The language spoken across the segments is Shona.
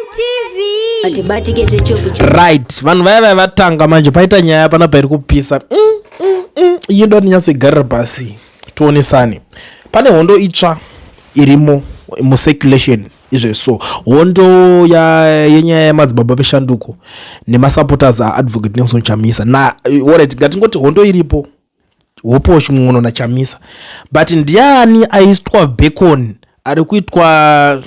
TV. Atibatike zvechobu. Right, vanhu vaya vaya vatanga manje, paita nyaya panapa iri kupisa. Iye ndo ndinyatsoigarira pasi tionesane. Pane hondo itsva irimo mucirculation izvezvo, hondo yenyaya yemadzibaba veshanduko nemasupporters aAdvocate Nelson Chamisa. Na alright, ngatingoti hondo iripo, Hopewell Chin'ono naChamisa, but ndiani aiswa bacon ari kuitwa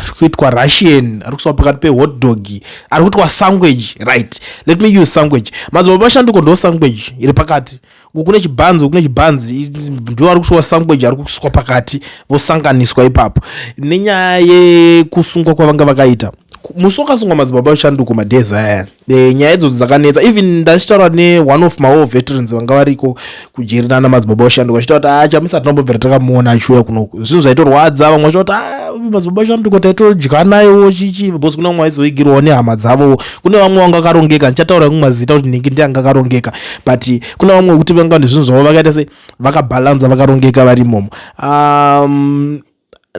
ari kuitwa Russian, ari kuiswa pakati pehot dog, ari kuitwa sandwich? Right, let me use sandwich. Madzibaba shanduko ndo sandwich iri pakati. Uku kune chibhanzi, uku kune chibhanzi, ndo ari kuiswa sandwich, ari kuiswa pakati, vosanganiswa ipapo nenyaya yekusungwa kwavanga vakaita. Musi wakasungwa madzibaba eshanduko madays aya, nyaya idzodzo dzakanetsa. Even ndachitaura neone of mawar veterans vanga variko kujeri nana madzibaba eshanduko, achitaura kuti, "Ah, Chamisa tinombobvira takamuona achiuya kunoku." Zvinhu zvaitorwadza. Vamwe vachitaura kuti, "Ah, madzibaba eshanduko taitodya nayewo chichi," because kune vamwe vaizoigirwawo nehama dzavo. Kune vamwe vanga akarongeka, ndichataura kumwe mazita kuti nhingi ndianga akarongeka, but kune vamwe vekuti vanga nezvinhu zvavo vakaita se vakabhalanza, vakarongeka vari imomo.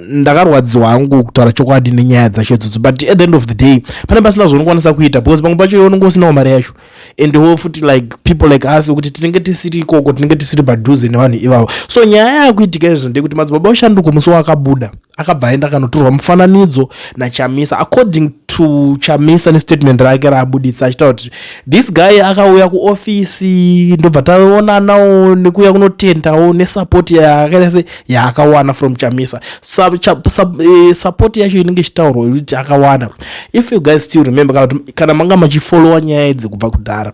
Ndakarwadziwa hangu, kutaura chokwadi, nenyaya dzacho idzodzo, but at the end of the day pane pasina zvaunokwanisa kuita, because pamwe pacho iwe unonge usinawo mari yacho, and futi like people like us kuti tinenge tisiri ikoko, tinenge tisiri padhuze nevanhu ivavo. So nyaya yakuitika izvo ndekuti madzibaba oshanduko musi waakabuda akabva aenda akanotorwa mufananidzo naChamisa. According to Chamisa nestatement rake raabuditsa, achitaura kuti this guy akauya kuofisi, ndobva taonanawo nekuuya kunotendawo nesupport yaakaita se yaakawana from Chamisa. Support yacho inenge ichitaurwa kuti akawana, if you guys still remember, kana kuti kana manga machifollowa nyaya idzi kubva kudhara,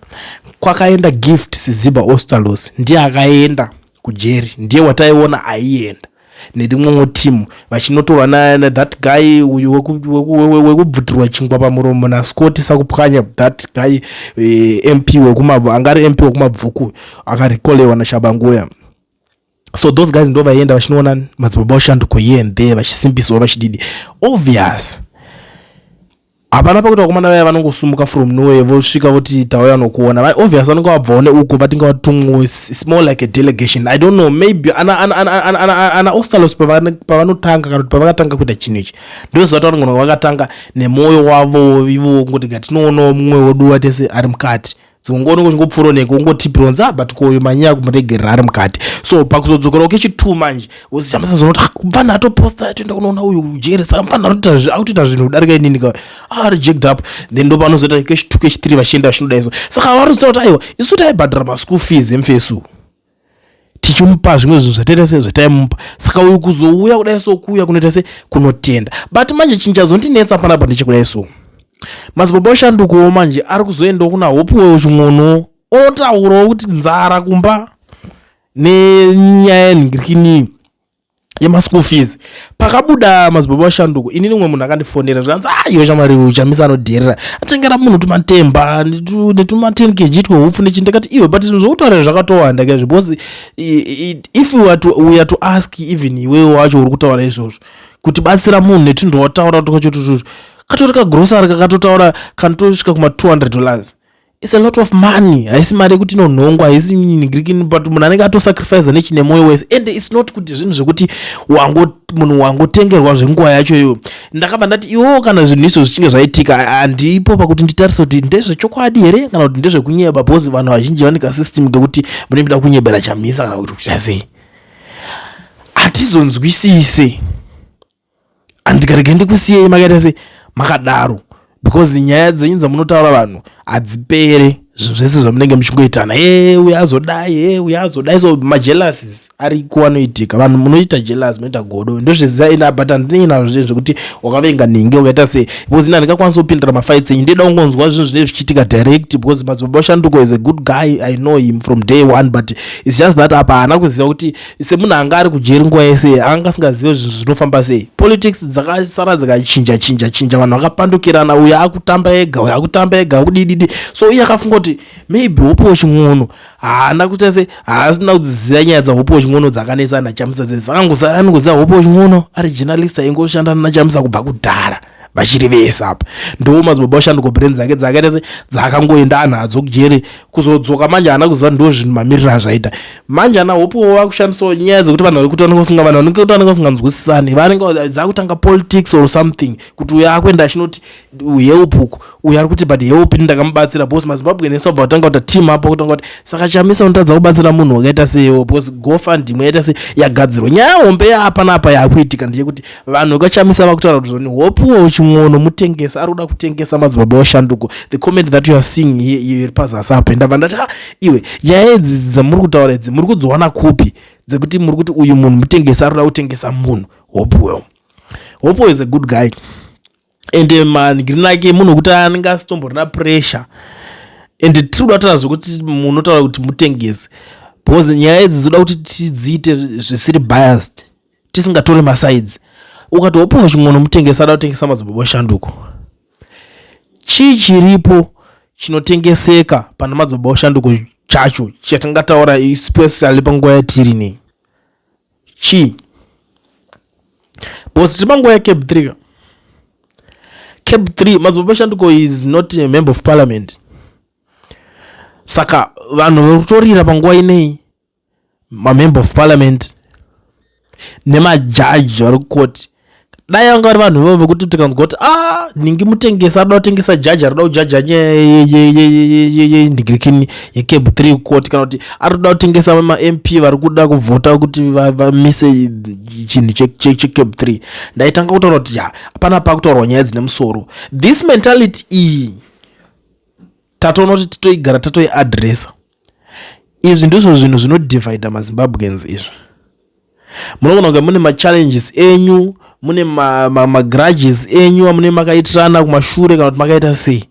kwakaenda Gift Siziba Ostalos, ndiye akaenda kujeri, ndiye wataiona aienda nerimwewo timu vachinotorwa na that guy uyu wekubvutirwa chingwa pamuromo naScott Sakupwanya, that guy, MP wekumabvu, angari MP wekuMabvuku, akarikolewa naShabanguya. So those guys ndo vaienda vachinoona madzibaba oshanduko here and there, vachisimbisawo, vachididi. Obvious, hapana pakuti vakomana vaya vanongosumuka from nowhere vosvika voti, "Tauya nokuona." Obvious, vanonge vabvawo neuko, vatinge vatumwo. It's more like a delegation. I don't know, maybe ana Ostalos pavanotanga, kana kuti pavakatanga kuita chinhu ichi, ndoziva kuti vanogona vakatanga nemwoyo wavo ivo, ngoti ngatinoonawo mumwe wedu watese ari mukati. Dzimwe nguva unenge uchingopfuura neko, ungotipirwa nzi, "Ah, but koyo manyaya kumuregerera ari mukati." So pakuzodzokerawo kechi2 manje, uzichamisa zonoti, "Ah, mufana atoposta toenda kunoona uyu jeri, saka mufana akutoita zvinhu kudarika inini ka." Ah, reject up. Then ndo panozoita kechi2, kechi3, vachienda vachinodai. So saka varikuziva kuti aiwa, isu taibhadhara maschool fees emufesu, tichimupa zvimwe zvinhu zvataita se zvataimupa, saka uyu kuzouya kudai so, kuuya kunoita se kunotenda. But manje chinhu chazondinetsa panapa ndechekudai so, madzibaba oshandukowo manje ari kuzoendawo kuna Hopewell Chin'ono, onotaurawo kuti nzara kumba nenyaya yenhingirikini yemaschool fees. Pakabuda madzibaba vashanduko, inini umwe munhu akandifonera, zvikanzi, "Ah, iwe shamwari, Chamisa anodherera, atengera munhu tumatemba netuma10 kg twehupfu." Nechi ndikati, "Iwe, but zvinhu zvokutaurira zvakatowanda kaizvo," because if we are to ask even iwewe wacho uri kutaura izvozvo kuti batsira munhu netunhu twawataura twacho, katori kagrosari kakatotaura kanotosvika kuma$200. It's a lot of money. Haisi mari yekuti inonhongwa, haisi nigirikini, but munhu anenge atosacrifice nechine mwoyo wese. And it's not kuti zvinhu zvekuti wango munhu wangotengerwa zvenguva yacho iyoyo. Ndakabva ndati, iwowo kana zvinhu izvo zvichinge zvaitika, handipo pakuti nditarise kuti ndezvechokwadi here kana kuti ndezvekunyeba, because vanhu vazhinji vane kasystem kekuti vanenge kunyebera Chamisa kana kuti kuita sei, hatizonzwisise. Handikarege ndikusiyei makaita sei makadaro, because nyaya dzenyu dzamunotaura vanhu hadzipere, zvinhu zvese zvamunenge muchingoitana, e uyo azodai, e uyo azodai. So majealousies ariko, anoitika. Vanhu munoita jealous, munoita godo, ndozviziva ina, but handinei nazvo zvinhu zvekuti wakavenga nhingi, ukaita sei, because ina handingakwanisi kupindira mafights enyu. Ndida kungonzwa zvinhu zvinenge zvichiitika direct, because madzibaba Shanduko is a good guy. I know him from day one, but it's just that apa haana kuziva kuti semunhu anga ari kujeri nguva yese, anga asingazivi zvinhu zvinofamba sei. Politics dzakasara dzikachinja chinja chinja, vanhu vakapandukirana, uyo akutamba ega, uyo akutamba ega, kudididi. So iye akafunga kuti maybe Hopewell Chin'ono haana kuita se haasina kudziziva nyaya dzaHopewell Chin'ono dzakanetsa naChamisa dzedzi. Anongoziva Hopewell Chin'ono ari journalist aingoshanda naChamisa kubva kudhara. Vachiri vese apa ndo madzibaba oshanduko brain dzake dzakaita se dzaakangoenda anadzo kujere, kuzodzoka manje haana kuziva ndo zvinhu mamiriro azvaita manje. Ana Hopewo vakushandisawo nyaya dzekuti vanhu vari kuti vanenge vasinga vanhu vanenge kuti vanenge vasinganzwisisani, vanenge dzakutanga politics or something, kuti uyo akuenda achinoti help uku, uyo ari kuti but help ini ndakamubatsira, because maZimbabwe ese vabva vatanga kuita team up, kutanga kuti saka Chamisa unotadza kubatsira munhu wakaita seiwo, because GoFundMe yaita se yagadzirwa. Nyaya hombe yaapanapa yaakuitika ndeyekuti vanhu vekachamisa vakutaura kuti zvoni Hopewell Chin'ono mutengesa, ari kuda kutengesa madzibaba oshanduko. The comment that you are seeing here iri pazasi apo, ndabva ndati, ah, iwe, nyaya idzi dzamuri kutaura idzi muri kudziwana kupi, dzekuti muri kuti uyu munhu mutengesa, ari kuda kutengesa munhu Hopewell? Hopewell is a good guy and mangirini ake munhu wekuti anenge asitomborina pressure, and tiri kuda kutaura zvekuti munotaura kuti mutengesi, because nyaya idzi dzoda kuti tidziite zvisiri biased, tisingatori masides. Ukati Hopewell Chin'ono mutengesi, ada kutengesa madzibaba oshanduko, chii chiripo chinotengeseka pana madzibaba oshanduko chacho chatingataura, especially panguva yatiri nei? Chii? Because tiri panguva yaCAB 3. CAB 3, madzibaba oshanduko is not a member of parliament, saka vanhu vari kutorira panguva inei mamember of parliament nemajaji vari kukoti. Dai vanga vari vanhu ivovo vekuti tikanzwa kuti a ah, ningi mutengesi, arikuda kutengesa jaji, arikuda kujaja nyaya yenhingirikini yeCAB 3 kukoti, kana kuti ari kuda kutengesa maMP vari kuda kuvhota kuti vamise chinhu cheCAB 3, ndaitanga kutaura kuti ya, pana pakutaurwa nyaya dzine musoro. This mentality iyi tatoona kuti titoigara, tatoiadresa. Izvi ndizvo zvinhu zvinodivhaidha maZimbabweans izvi. Munogona kunge mune machallenges enyu, mune magrudges ma, ma enyu amune makaitirana kumashure kana kuti makaita sei,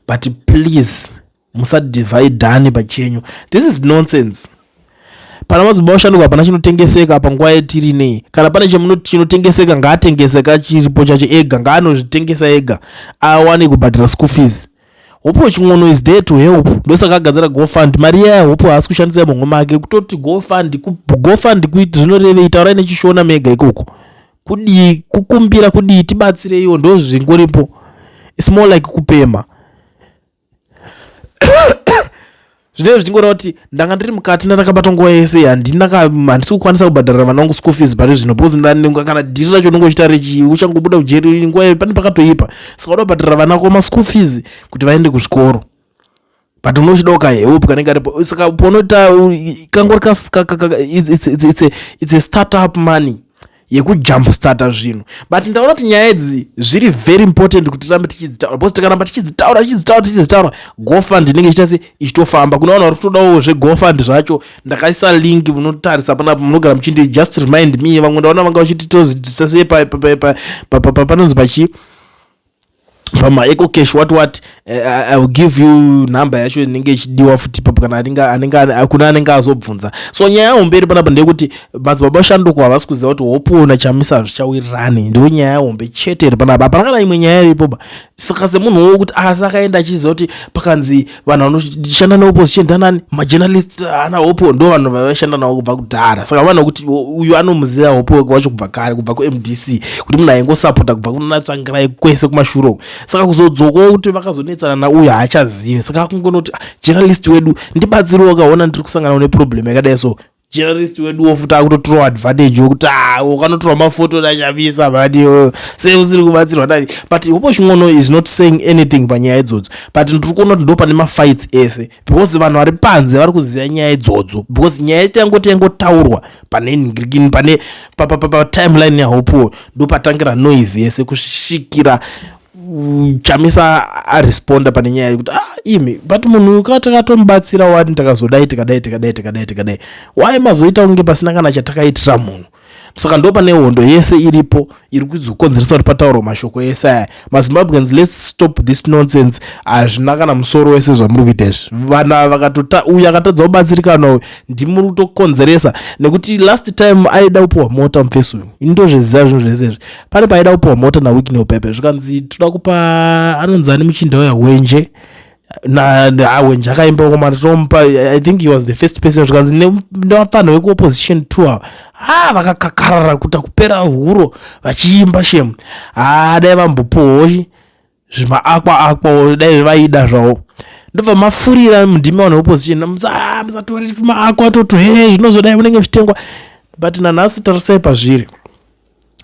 but please musadivhaidhani pachenyu. This is nonsense. Pana madzibaba oshanduka hapana chinotengeseka panguva yetiri nei. Kana pane chinotengeseka, ngaatengeseka chiripo chacho ega, ngaanozvitengesa ega awane kubhadhara school fees. Hopewell Chin'ono is there to help, ndosaka agadzira GoFund. Mari iya Hope haasi kushandisa muhomwe make. Kutoti GoFund, GoFund kuiti zvinorevei? Taurai nechishona mega ikoko. Kudii? Kukumbira kudii? Tibatsireiwo, ndo zvingoripo. It's more like kupema. Zvinenge zvichingoreva kuti ndanga ndiri mukati, ndandakabata nguva yese, handina, handisi kukwanisa kubhadharira vana vangu school fees pari zvino, because kana dhiri racho unonge uchita rechi uchangobuda kujeri, nguva pane pakatoipa, saka uda kubhadharira vana vako maschool fees kuti vaende kuzvikoro, but unochida ukahelp kanenge karipo. Saka ponoita kangori, it's a startup money yekujump starta zvinhu. But ndaona kuti nyaya idzi zviri very important kuti tirambe tichidzitaura, because tikaramba tichidzitaura, tichidzitaura, tichidzitaura, GoFund inenge ichiita se ichitofamba. Kuna vanhu vari kutodawo zveGoFund zvacho, ndakaisa link, munotarisa panapa, munogara muchindi just remind me. Vamwe ndaona vanga vachiti tozitisa sei panonzi pachii, pamaEcoCash, what. I will give you number yacho inenge ichidiwa futi ipapo kana anenge kuna anenge azobvunza. So nyaya hombe iri panapa ndeyekuti madzibaba shanduko havasi kuziva kuti Hopewell naChamisa hazvichawirirani. Ndo nyaya hombe chete iri panapa, hapana kana imwe nyaya iripoba. Saka semunhu wokuti asi akaenda achiziva kuti pakanzi vanhu vanoshanda neopposition ndanani, majournalist ana Hopewell, ndo vanhu vavaishanda navo kubva kudhara. Saka vanhu kuti uyu anomuziva Hopewell wacho kubva kare, kubva kuMDC, kuti munhu aingosapota kubva kuna Tsvangirai kwese kumashure uko. Saka kuzodzokawo kuti vakazonetsana nauyu haachazivi. Saka akungonoti, ah, journalist wedu ndibatsirewo, akaona ndiri kusangana neproblem yakadai. So journalist weduwo futi akutotorawo advantage yokuti ah, ukanotorwa mafoto nachamisa mani, sei usiri kubatsirwa nani? But Hope Chin'ono is not saying anything panyaya idzodzo, but ndiri kuona kuti ndo pane mafights ese, because vanhu vari panze vari kuziva nyaya idzodzo, because nyaya tangoti yangotaurwa pane nhingirikini, pane patimeline yaHopewell, ndo patangira noise yese kusvikira Chamisa aresponda pane nyaya yekuti, ah, imi, but munhu uyu takatomubatsira wani, takazodai, tikadai, tikadai, tikadai, tikadai, wai mazoita kunge pasina kana chatakaitira munhu? Saka ndo pane hondo yese iripo iri kuzokonzeresa kuti pataurwa mashoko ese aya. MaZimbabweans, let's stop this nonsense. Hazvina kana musoro wese zvamuri kuita izvi. Vanhu ava vakatota, uyu akatadza kubatsirikana uyu, ndimuri kutokonzeresa, nekuti last time aida kupiwa mota mufesi uyu, indozviziva zvinhu zvese izvi. Pane paaida kupiwa mota naWicknell Pepe, zvikanzi toda kupa anonzi ani muchinda uya, Hwenje. Hwenje akaimba komana tomupa. I think he was the first person zvikanzi nevapfanha vekuopposition tour. Ha, vakakakarara kuita kupera huro vachiimba shem. Ha, dai vambopuhwo zvimaAqua, Aqua dai vaida zvavo. Ndobva mafurira mundimi vanhu veopposition, musatore tumaAqua toto, he, zvinozodai munenge zvichitengwa. But nanhasi tarisai pazviri.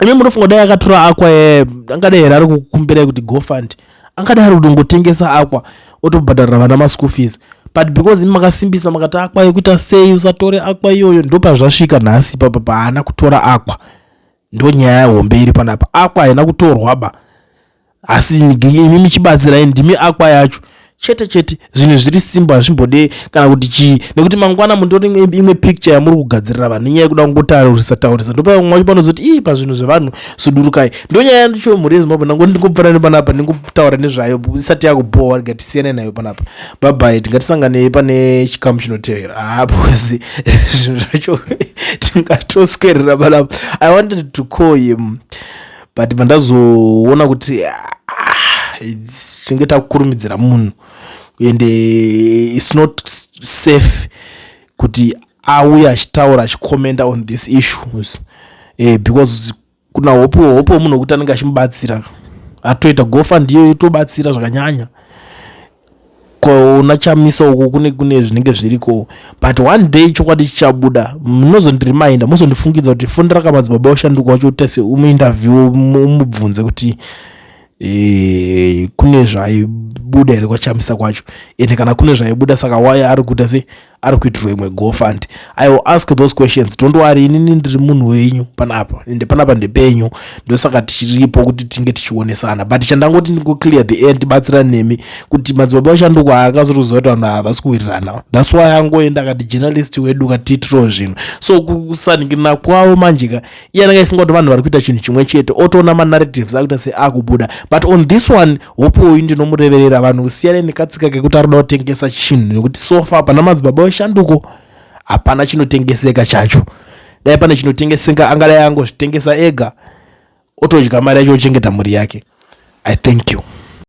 Imi munofunga dai akatora Aqua, angadai here ari kukumbirai kuti GoFund? Angadai ari kutongotengesa Aqua otobhadharira vana maschool fees. But because imi makasimbisa makati Aqua yekuita sei, usatore Aqua iyoyo, ndopazvasvika nhasi papa paana kutora Aqua. Ndo nyaya hombe iri panapa. Aqua haina kutorwa ba, asi imi michibatsirai, ndimi Aqua yacho chete chete. Zvinhu zviri simba, hazvimbode kana kuti chii, nekuti mangwana mundori imwe picture yamuri kugadzirira vanhu nenyaya yekuda kungotaurisa taurisa. Ndopamwe wacho panozoti ii pazvinhu zvevanhu sudurukai. Ndo nyaya ndicho mhuri yeZimbabwe. Ndangoti ndingopfana nepanapa, ndingotaura nezvayo isati yakubohwa. Ngatisiyane nayo panapa. Bye bye, tingatisanganei pane chikamu chinotevera. Ah, because zvinhu zvacho tingatoswerera panapa. I wanted to call him, but pandazoona kuti, ah, tinge takukurumidzira munhu and it's not safe kuti auye achitaura, achicommenta on this issues, because kuna Hope. Hope munhu wekuti anenge achimubatsira, atoita GoFund, ndiyo itobatsira zvakanyanya. Kona Chamisa uko kune zvinenge zviriko, but one day chokwadi chichabuda. Munozondirimainda, muzondifungidza kuti fundira kamadzibaba ushanduka wacho utese umuinterview, umubvunze kuti kune zvaibuda here kwaChamisa kwacho, ende kana kune zvaibuda, saka why ari kuita se ari kuitirwa imwe GoFund? I will ask those questions. Don't worry, inini ndiri munhu wenyu panapa, ende panapa ndepenyu, ndosaka tichiripo kuti tinge tichionesana. But chandangoti ndingoclear the air, ndibatsirane nemi kuti madzibaba vashanduka akazotoziva kuti vanhu havasi kuwirirana. That's why angoenda akati journalist wedu katiitirawo zvinhu. So kusaningirina kwavo manje ka, iye anenge aifunga kuti vanhu vari kuita chinhu chimwe chete, otoona manarratives akuita seakubuda. But on this one, Hope uyu ndinomureverera. Vanhu siyane nekatsika kekuti ari kuda kutengesa chinhu, nekuti so far pana madzibaba veshanduko hapana chinotengeseka chacho. Dai pane chinotengeseka, angadai angozvitengesa ega, otodya mari yacho, ochengeta mhuri yake. I thank you.